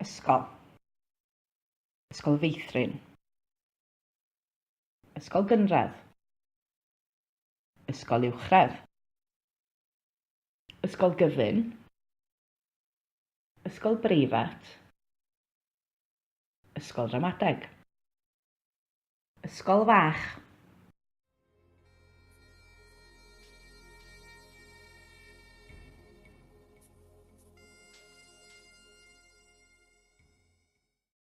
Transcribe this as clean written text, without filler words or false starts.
Ysgol. Ysgol feithrin. Ysgol gynradd. Ysgol uwchradd. Ysgol gyfun. Ysgol breifat. Ysgol ramadeg. Ysgol fach.